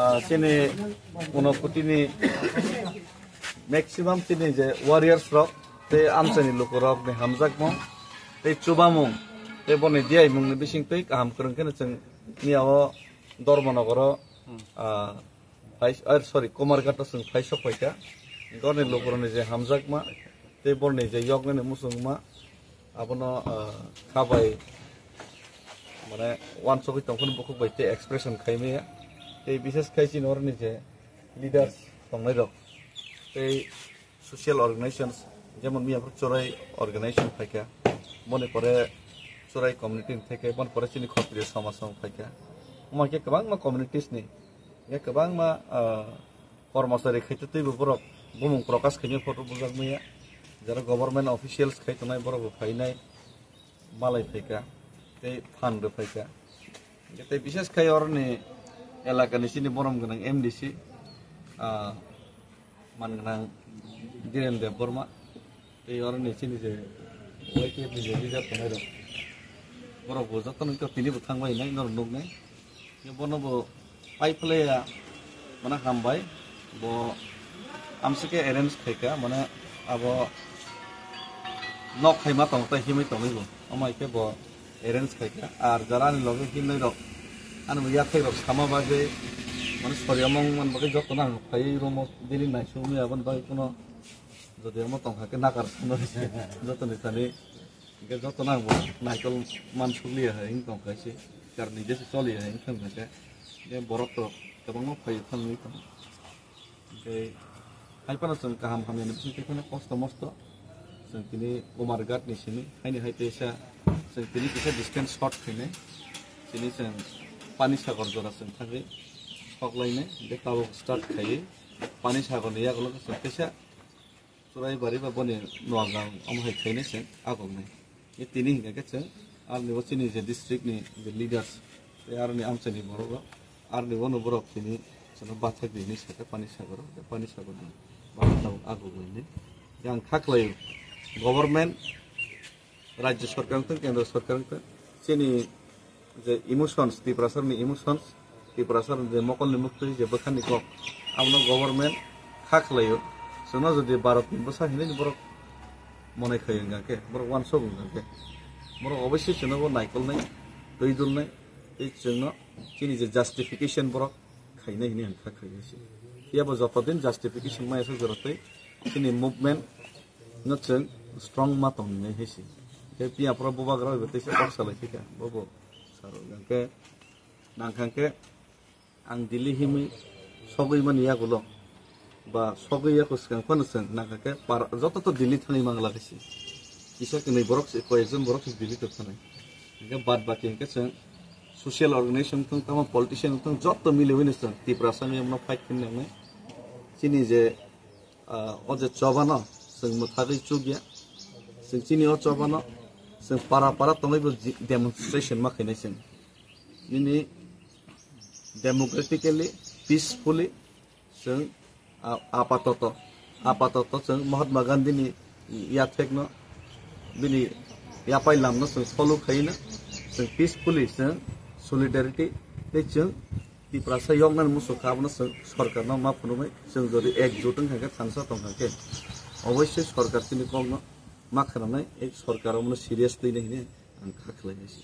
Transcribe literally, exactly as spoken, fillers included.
Ah, chini Unakoti ni maximum chini je warriors rok tei amchaini lukurok ni hamjakmung tei chubamung tei boni diyaimung ni bising tei kaham kwrwng kheno chwng mia o Dharmanagar o, ah, phai, ah, sorry, Kumarghat o chwng phai sok phaikha. Gorni lukurok ni je hamjakma tei borni je yoknani muchungma abono, ah, kha bai mane wansugwi tongphano bukhuk bai tei expression khaimaya. Tei bishes khai chini oroni je leaders tongnai rok tei social organizations, jemon miyapro Chorai organization phaikha, boni pore Chorai community ni theke, boni pore chini Khotriya samaj rok phaikha. Omo hai khe kwbangma communities ni, hingkhe kwbangma, ah, kormosari khaitwi twibo borok bumung prokash khaimaya photo bujak maya. Jara government officials khai tongnai borok bo phainai. Malai phaikha, tei phan rw phaikha. Hingkhe tei bishes khai oroni elakani chini borom gwnang M D C, ah, man gwnang Dhiren Debbarma, tei oroni chini je Y T F ni je leader tongnai rok, borok bo jotono wngkha tini bo thangbai hinai norok nuknai. Bono bo pai phlaiya, mane hambai, bo amsike arrange khaika, mane abo nok khaima tong tei himwi tongwi bo, omo hai khe bo arrange khaika. Ar jara ani loge himnai rok, ani bo yathai rok sama bagwi, mane sori among man bagwi jotono ang phaiwi room o daily naisugwi aboni bagwi kuno jodi omo tongkha khe nakar sano joto ni thani. Hingke joto nang bo naikol mansukliya hai wng tong kaise, karni jesa choliya hai wng thang khe, hingke borok rok kwbangma phai thangwi tong. Hingke hai phano chwng kaham hamya ni bisingtwi phano kosto mosto chwng tini Kumarghat ni simi haini hai teisa chwng tini kisa distance short khainai, tini chwng Panisagar jora chwng thangwi sok lainai, hingke tabuk start khaiwi Panisagar ni yagulo chwng kisa Chwrai bari ba boni Noagang omo hai khainai chwng agoknai. Ye tini hingka khe chwng aroni bo chini je district ni je leaders tei aroni amchaini borok rok aroni bono borok tini chwngno bathak di hinwi sakha Panisagar o, tei Panisagar ni bathak tabuk agok lainai. Yang kha khlai o government Rajya Sarkar wngthung, Kendra Sarkar wngthung, chini je emotions, Tiprasa ni emotions, Tiprasa je mokol ni muktwi je bwkhani kok, abono government kha khlaio. Chwngno jodi Bharat ni bwsa hinwi borok monai khai wngkha khe, borok wansuk wngkha khe, borok oboisoi chwngno bo naikolnai, twi dulnai, tei chwngno chini je justification borok khainai hinwi ang kha khlaiya se. Phiya bo joto din justification maya se jora tei chini movement no chwng strong ma tong hinwi hai se. Tei phiya phoro bubagra bai bo teisa kok salai thika, bo bo saro hwnkhe nang kha khe ang Delhi himwi sogwi mani yagulo ba sogwi yaku swkang phano chwng nang kha khe para joto to Delhi thangwi mangla khe se. Kisa kwnwi borok se, koi ekjon borok se Delhi to thanai. Hingke bad baki hingke chwng social organization wngthung, tamo politician wngthung, joto miliwi no chwng Tiprasa ni omono fight khe nangnai. Chini je, ah, o je chobano chwng mwthagwi chukya, chwng chini o chobano chwng para para tongwi bo ji-, demonstration ma khainai chwng. Nini democratically, peacefully, chwng, a-, apatoto, apatoto chwng Mahatma Gandhi ni yathekno, bini yapai lamno chwng follow khaina, chwng peacefully chwng solidarity tei chwng Tiprasa yoknani muchung kha, abono chwng sorkarno ma phunuknai, chwng jodi ekjut wngkha khe, thansa tongkha khe, oboisoi sorkar chini kokno ma khwnanai, ei sorkar omono serious twinai hinwi ang kha khlainai se.